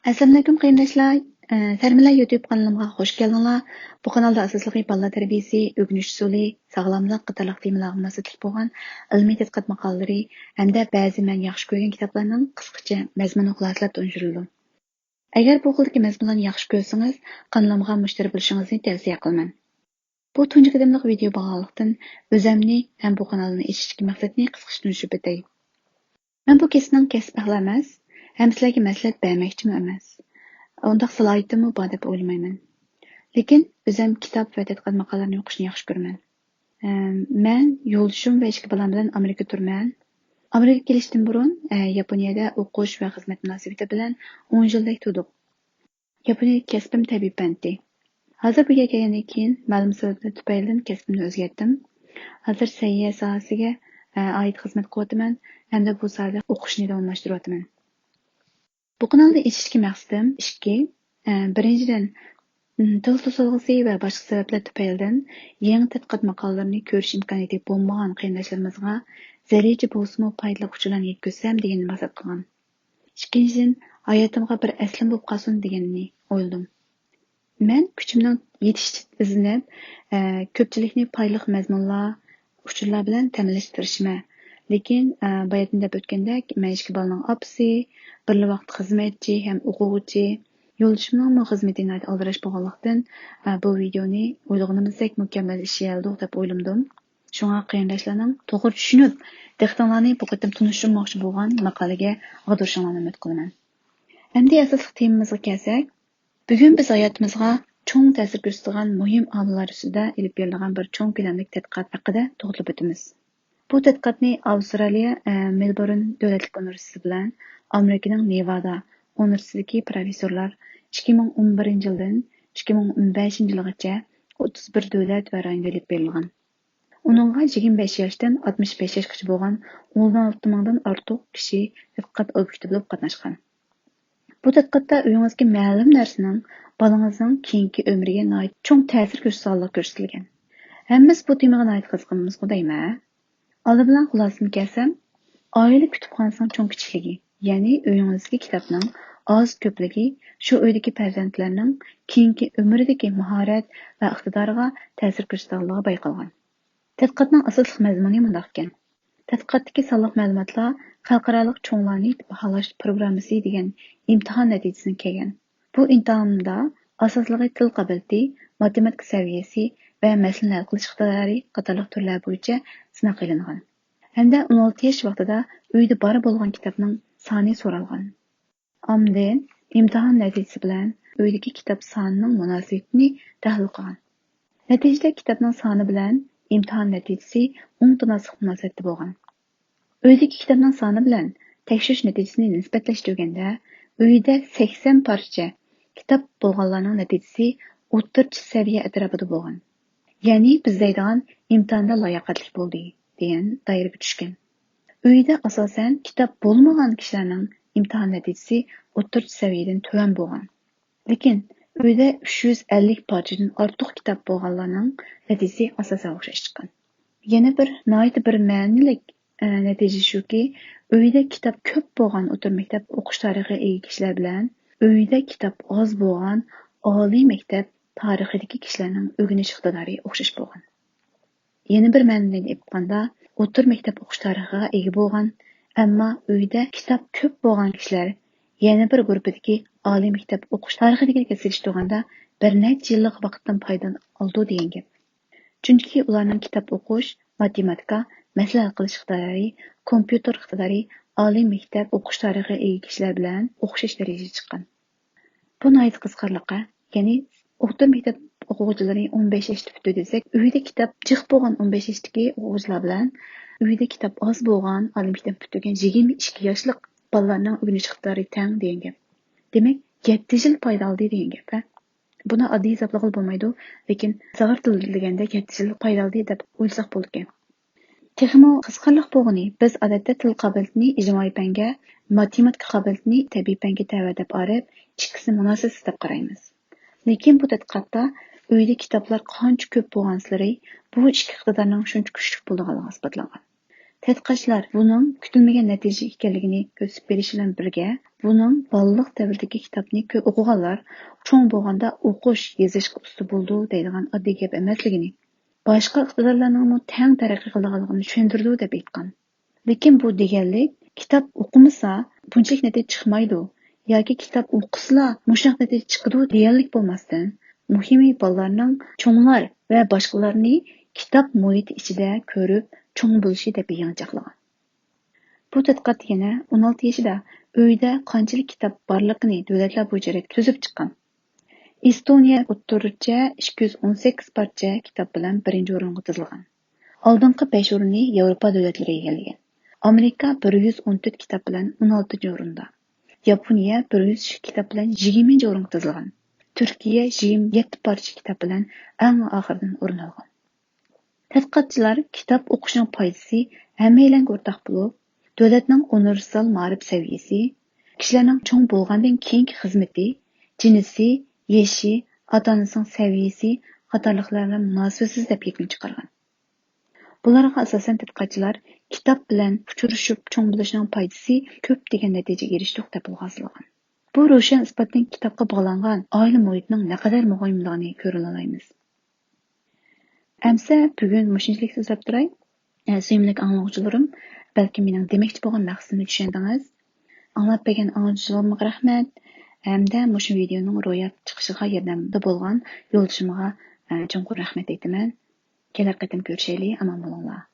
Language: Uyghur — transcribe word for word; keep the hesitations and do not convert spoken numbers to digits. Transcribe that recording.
ئەسسالامۇئەلەيكۇم قېرىنداشلار. ئە، سەرمىلە يۇتۇب قانىلىمغا خوش كەلدىڭلار. بۇ قانالدا ئاساسلىقى بالىلار تەربىيىسى، ئۆگىنىش ئۇسۇلى، ساغلاملىق قاتارلىق تېمىلارغا مۇناسىۋەتلىك بولغان ئىلمىي تەتقىقات ماقالىلىرى ھەمدە بەزى مەن ياخشى كۆرگەن كىتابلارنىڭ قىسقىچە مەزمۇنى خۇلاسىلەپ تونۇشتۇرۇلىدۇ. ئەگەر بۇ خىلدىكى مەزمۇنلارنى ياخشى كۆرسىڭىز، قانىلىمغا مۇشتەرى بولۇشىڭىزنى تەۋسىيە قىلىمەن. بۇ تۇنجى قېتىملىق ۋىدېئو بولغانلىقتىن، ئۆزۈمنى ھەم بۇ قانالنى ئېچىشتىكى مەقسەتنى قىسقىچە تونۇشتۇرۇپ ئۆتەي. مەن بۇ كەسىپنىڭ كەسپى ئەھلى ئەمەس، ھەم سىلەرگە مەسلىھەت بەرمەكچىمۇ ئەمەس. ئۇنداق سالاھىيىتىممۇ بار دەپ ئويلىمايمەن. لېكىن ئۆزۈم كىتاب ۋە تەتقىقات ماقالىلىرىنى ئوقۇشنى ياخشى كۆرىمەن. ئەم، مەن، يولدىشىم ۋە ئىككى بالام بىلەن ئامېرىكا تۇرىمەن. ئامېرىكىغا كېلىشتىن بۇرۇن، ئە، ياپونىيەدە ئوقۇش ۋە خىزمەت مۇناسىۋىتى بىلەن ئون يىلدەك تۇردۇق. ياپونىيەدىكى كەسپىم تەبىئىي پەنتى. ھازىر بۇ يەرگە كەلگەندىن كېيىن مەلۇم سەۋەبلەر تۈپەيلىدىن كەسپىمنى ئۆزگەرتتىم. ھازىر سەھىيە ساھەسىگە، ئە، ئائىت خىزمەت قىلىۋاتىمەن ھەمدە بۇ ساھەدە ئوقۇشنى داۋاملاشتۇرۇۋاتىمەن. بۇ قانالنى ئېچىشتىكى مەقسىتىم ئىككى. ئە، بىرىنچىدىن، م، تىل توسالغۇسى ۋە باشقا سەۋەبلەر تۈپەيلىدىن يېڭى تەتقىقات ماقالىلىرىنى كۆرۈش ئىمكانىيىتى بولمىغان قېرىنداشلىرىمىزغا زەررىچە بولسىمۇ پايدىلىق ئۇچۇرلارنى يەتكۈزسەم دېگەننى مەقسەت قىلغان. ئىككىنچىدىن، ھاياتىمغا بىر ئەسلىمە بولۇپ قالسۇن دېگەننى ئويلىدىم. مەن كۈچۈمنىڭ يېتىشىچە ئىزدىنىپ، ئە، كۆپچىلىكنى پايدىلىق مەزمۇنلار، ئۇچۇرلار بىلەن تەمىنلەشكە تىرىشىمەن. لېكىن، ئە، باياتىن دەپ ئۆتكەندەك، مەن ئىككى بالىنىڭ ئاپىسى، بىرلا ۋاقىت خىزمەتچى ھەم ئوقۇغۇچى. يولدىشىمنىڭمۇ خىزمىتى ناھايىتى ئالدىراش بولغانلىقتىن، ئە، بۇ ۋىدېئونى ئويلىغىنىمىزدەك مۇكەممەل ئىشلىيەلىدۇق دەپ ئويلىمىدىم. شۇڭا قېرىنداشلارنىڭ توغرا چۈشىنىپ، دىققىتىڭلارنى بۇ قېتىم تونۇشتۇرماقچى بولغان ماقالىگە ئاغدۇرۇشۇڭلارنى ئۈمىد قىلىمەن. ئەمدى ئاساسلىق تېمىمىزغا كەلسەك، بۈگۈن بىز ھاياتىمىزغا چوڭ تەسىر كۆرسىتىدىغان مۇھىم ئامىللار ئۈستىدە ئېلىپ بېرىلىدىغان بىر چوڭ كۆلەملىك تەتقىقات ھەققىدە توختىلىپ ئۆتىمىز. بۇ تەتقىقاتنى ئاۋسترالىيە، ئە، مېلبورن دۆلەتلىك ئۇنىۋېرسىتېتى بىلەن ئامېرىكىنىڭ نېۋادا ئۇنىۋېرسىتېتىدىكى پروفېسسورلار ئىككى مىڭ ئون بىرىنچى يىلدىن ئىككى مىڭ ئون بەشىنچى يىلغىچە ئوتتۇز بىر دۆلەت ۋە رايوندا ئېلىپ بېرىلغان. ئۇنىڭغا يىگىرمە بەش ياشتىن ئاتمىش بەش ياشقىچە بولغان ئون ئالتە مىڭدىن ئارتۇق كىشى تەتقىقات ئوبيېكتى بولۇپ قاتناشقان. بۇ تەتقىقاتتا ئۆيىڭىزدىكى مەلۇم نەرسىنىڭ بالىڭىزنىڭ كېيىنكى ئۆمرىگە ناھايىتى چوڭ تەسىر كۆرسىتىدىغانلىقى كۆرسىتىلگەن. ھەممىمىز بۇ تېمىغا ناھايىتى قىزىقىمىزغۇ دەيمەن. ئالدى بىلەن خۇلاسىسىنى كەلسەم، ئائىلە كۇتۇپخانىسىنىڭ چوڭ كىچىكلىكى، يەنى ئۆيىڭىزدىكى كىتابنىڭ ئاز كۆپلۈكى شۇ ئۆيدىكى پەرزەنتلەرنىڭ كېيىنكى ئۆمرىدىكى ماھارەت ۋە ئىقتىدارىغا تەسىر كۆرسىتىدىغانلىقىغا بايقالغان. تەتقىقاتنىڭ ئاساسلىق مەزمۇنى مۇنداق ئىكەن. تەتقىقاتتىكى سانلىق مەلۇماتلار خەلقئارالىق چوڭلارنى باھالاش پروگراممىسى دېگەن ئىمتىھان نەتىجىسىدىن كەلگەن. بۇ ئىمتىھاندا ئاساسلىقى تىل قابىلىيىتى، ماتېماتىكا سەۋىيەسى ۋە مەسىلىنى ھەل قىلىش ئىقتىدارى قاتارلىق تۈرلەر بويىچە سىناق ئېلىنغان. ھەمدە ئون ئالتە ياش ۋاقتىدا ئۆيدە بار بولغان كىتابنىڭ سانى سورالغان. ئاندىن ئىمتىھان نەتىجىسى بىلەن ئۆيدىكى كىتاب سانىنىڭ مۇناسىۋىتىنى تەھلىل قىلغان. نەتىجىدە كىتابنىڭ سانى بىلەن ئىمتىھان نەتىجىسى ئوڭ تاناسىق مۇناسىۋەتتە بولغان. ئۆيدىكى كىتابنىڭ سانى بىلەن تەكشۈرۈش نەتىجىسىنى نىسبەتلەشتۈرگەندە، ئۆيدە سەكسەن پارچە كىتاب بولغانلارنىڭ نەتىجىسى ئوتتۇرىچە سەۋىيە ئەتراپىدا بولغان. يەنى بىز دەيدىغان ئىمتىھاندا لاياقەتلىك بولدى دېگەن دائىرىگە چۈشكەن. ئۆيدە ئاساسەن كىتاب بولمىغان كىشىلەرنىڭ ئىمتىھان نەتىجىسى ئوتتۇرىچە سەۋىيەدىن تۆۋەن بولغان. لېكىن ئۆيدە ئۈچ يۈز ئەللىك پارچىدىن ئارتۇق كىتاب بولغانلارنىڭ نەتىجىسى ئاساسەن ئوخشاش چىققان. يەنە بىر ناھايىتى بىر مەنىلىك، ئە، نەتىجە شۇكى، ئۆيدە كىتاب كۆپ بولغان ئوتتۇرا مەكتەپ ئوقۇش تارىخىغا ئىگە كىشىلەر بىلەن ئۆيدە كىتاب ئاز بولغان ئالىي مەكتەپ تارىخىدىكى كىشىلەرنىڭ ئۆگىنىش ئىقتىدارى ئوخشاش بولغان. يەنە بىر مەنىدىن ئېيتقاندا، ئوتتۇرا مەكتەپ ئوقۇش تارىخىغا ئىگە بولغان، ئەمما ئۆيدە كىتاب كۆپ بولغان كىشىلەر يەنە بىر گۇرۇپپىدىكى ئالىي مەكتەپ ئوقۇش تارىخىدىكىگە سېلىشتۇرغاندا بىر نەچچە يىللىق ۋاقىتتىن پايدىلىنىپ ئالىدۇ دېگەن گەپ. چۈنكى ئۇلارنىڭ كىتاب ئوقۇش، ماتېماتىكا، مەسىلە ھەل قىلىش ئىقتىدارى، كومپيۇتېر ئىقتىدارى ئالىي مەكتەپ ئوقۇش تارىخىغا ئىگە كىشىلەر بىلەن ئوخشاش دەرىجىدە چىققان. بۇ ناھايىتى قىزىقارلىقى، يەنى ئوتتۇرا مەكتەپ ئوقۇغۇچىلىرى ئون بەش ياشتا پۈتتى دېسەك، ئۆيدە كىتاب جىق بولغان ئون بەش ياشتىكى ئوقۇغۇچىلار بىلەن ئۆيدە كىتاب ئاز بولغان ئالىي مەكتەپ پۈتتۈرگەن يىگىرمە ئىككى ياشلىق بالىلارنىڭ ئۆگىنىش ئىقتىدارى تەڭ دېگەن گەپ. دېمەك، يەتتە يىل پايدا ئالدى دېگەن گەپ، ھە؟ بۇنى ئاددىي ھېسابلىغىلى بولمايدۇ، لېكىن زاغرا تىلدا دېگەندە يەتتە يىل پايدا ئالدى دەپ ئويلىساق بولىدىكەن. تېخىمۇ قىزىقارلىق بولغىنى، بىز ئادەتتە تىل قابىلىيىتىنى ئىجتىمائىي پەنگە، ماتېماتىكا قابىلىيىتىنى تەبىئىي پەنگە تەۋە دەپ ئايرىپ، ئىككىسىنى مۇناسىۋەتسىز دەپ قارايمىز. لېكىن بۇ تەتقىقاتتا ئۆيدە كىتابلار قانچە كۆپ بولغانسېرى بۇ ئىككى ئىقتىدارنىڭ شۇنچە كۈچلۈك بولىدىغانلىقى ئىسپاتلانغان. تەتقىقاتچىلار بۇنىڭ كۈتۈلمىگەن نەتىجە ئىكەنلىكىنى كۆرسىتىپ بېرىشى بىلەن بىرگە، بۇنىڭ بالىلىق دەۋردىكى كىتابنى كۆپ ئوقۇغانلار چوڭ بولغاندا ئوقۇش، يېزىشقا ئۇستا بولىدۇ دەيدىغان ئاددىي گەپ ئەمەسلىكىنى، باشقا ئىقتىدارلارنىڭمۇ تەڭ تەرەققىي قىلىدىغانلىقىنى چۈشەندۈرىدۇ دەپ ئېيتقان. لېكىن بۇ دېگەنلىك، كىتاب ئوقۇمىسا بۇنچىلىك نەتىجە چىقمايدۇ ياكى كىتاب ئوقۇسىلا مۇشۇنداق نەتىجە چىقىدۇ دېگەنلىك بولماستىن، مۇھىمى بالىلارنىڭ چوڭلار ۋە باشقىلارنى كىتاب مۇھىتى ئىچىدە كۆرۈپ چوڭ بولۇشى دەپ يېڭىچاقلىغان. بۇ تەتقىقات يەنە ئون ئالتە يېشىدا ئۆيدە قانچىلىك كىتاب بارلىقىنى دۆلەتلەر بويىچە رەتكە تۈزۈپ چىققان. ئېستونىيە ئوتتۇرىچە ئىككى يۈز ئون سەككىز پارچە كىتاب بىلەن بىرىنچى ئورۇنغا تىزىلغان. ئالدىنقى بەش ئورۇننى ياۋروپا دۆلەتلىرى ئىگىلىگەن. ئامېرىكا بىر يۈز ئون تۆت كىتاب بىلەن ئون ئالتىنچى ئورۇندا. ياپونىيە بىر يۈز ئىككى كىتاب بىلەن يىگىرمىنچى ئورۇنغا تىزىلغان. تۈركىيە يىگىرمە يەتتە پارچە كىتاب بىلەن ئەڭ ئاخىردىن ئورۇن ئالغان. تەتقىقاتچىلار كىتاب ئوقۇشنىڭ پايدىسى ھەممەيلەنگە ئورتاق بولۇپ، دۆلەتنىڭ ئۇنىۋېرسال مائارىپ سەۋىيەسى، كىشىلەرنىڭ چوڭ بولغاندىن كېيىنكى خىزمىتى، جىنسى، يېشى، ئاتا-ئانىسىنىڭ سەۋىيەسى قاتارلىقلار بىلەن مۇناسىۋەتسىز دەپ يەكۈن چىقارغان. بۇلارغا ئاساسەن تەتقىقاتچىلار كىتاب بىلەن ئۇچرىشىپ چوڭ بولۇشنىڭ پايدىسى كۆپ دېگەن نەتىجىگە ئېرىشتۇق دەپ ئىلغا سالغان. بۇ روشەن ئىسپاتتىن كىتابقا باغلانغان ئائىلە مۇھىتىنىڭ نەقەدەر مۇھىملىقىنى كۆرۈۋالالايمىز. ئەمسە بۈگۈن مۇشۇنچىلىك سۆزلەپ تۇراي. ئە، سۆيۈملۈك ئاڭلىغۇچىلىرىم، بەلكىم مېنىڭ دېمەكچى بولغان مەقسىتىمنى چۈشەندىڭىز. ئاڭلاپ بەرگەن ئاڭلىغۇچىلىرىمغا رەھمەت ھەمدە مۇشۇ ۋىدېئونىڭ روياپقا چىقىشىغا ياردەمدە بولغان يولدىشىمغا، ئە، چوڭقۇر رەھمەت ئېيتىمەن. كېلەر قېتىم كۆرۈشەيلى، ئامان بولۇڭلار.